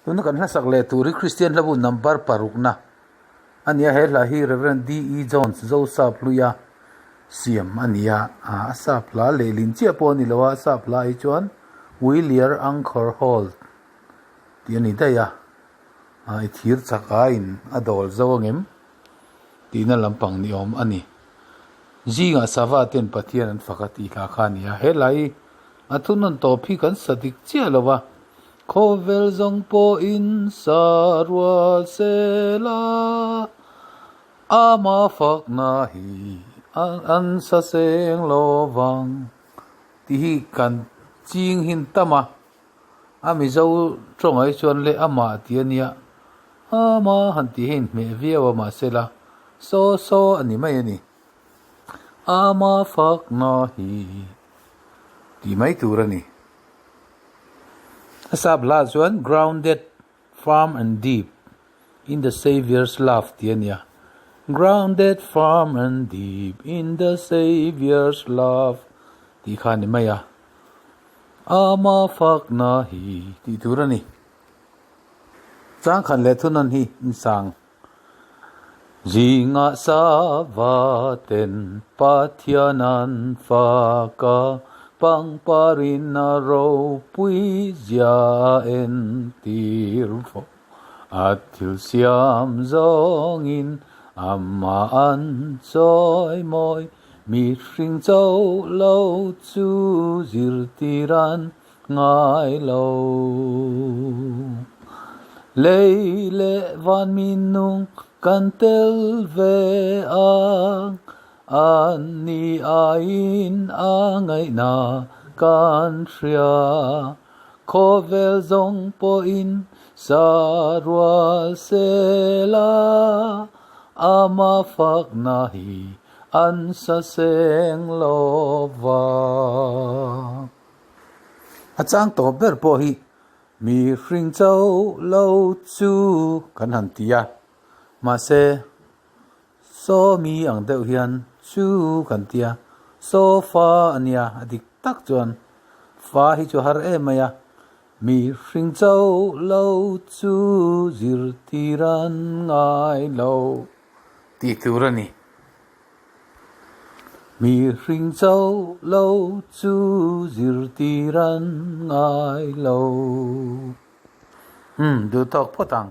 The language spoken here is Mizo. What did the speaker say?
Tuna kan hlasak leh tur hi Kristian hlabu number parukna a ni a, he hla hi Rev. DE Jones Zosap hluia siam a ni a, a sap hla lehlin chiah pawh a ni lo a, a sap hla hi chuan Willier Anchor Hold tih a ni daih a, i thir chak aiin a dawl zo angem tihna lampang ni awm a ni. Zingah Sava ten Pathian an fak a tih hla kha a ni a, he hla hi a thunawn tawp hi kan sa dik chiah lo va, Khawvel zawng pawhin sa rual se la, ama fakna hi an sa seng lo vang tih hi kan ching hin tam a, a Mizo tawngah hi chuan le amah tih a nia, ama han tih hi a inhmeh viau a mahsela saw saw a ni mai a ni, ama fakna hi tih mai tur a ni. A sap hla chuan Grounded Firm and Deep in the Saviour's Love tih a nia. Grounded firm and deep in the Saviour's love tih kha a ni mai a. Ama fakna hi tih tur a ni. Changkhat leh thunawn hi in sang. Zingah sava ten Pathian an fak a, pangparin a ropui zia entir fo. A thil siam zawngin amah an chawimawi, mihring cho lo chu zirtir an ngai lo. Lei leh van minung kan tel ve ang, an ni aiin a ngaihna kan hria. Khawvel zawng pawhin sa rual se la, ama fakna hi an sa seng lo va. A chang tawp ber pawh hi mi hring cho lo chu kan han ti a, mahse saw mi ang deuh hian chu kan ti a, sofa a nia a dik tak chuan fa hi chu har em mai a, mi hring cho lo chu zirtir an ngai lo tih tur a ni. Mihring cho lo chu zirtir an ngai lo. Umm, duh tawk phawt ang.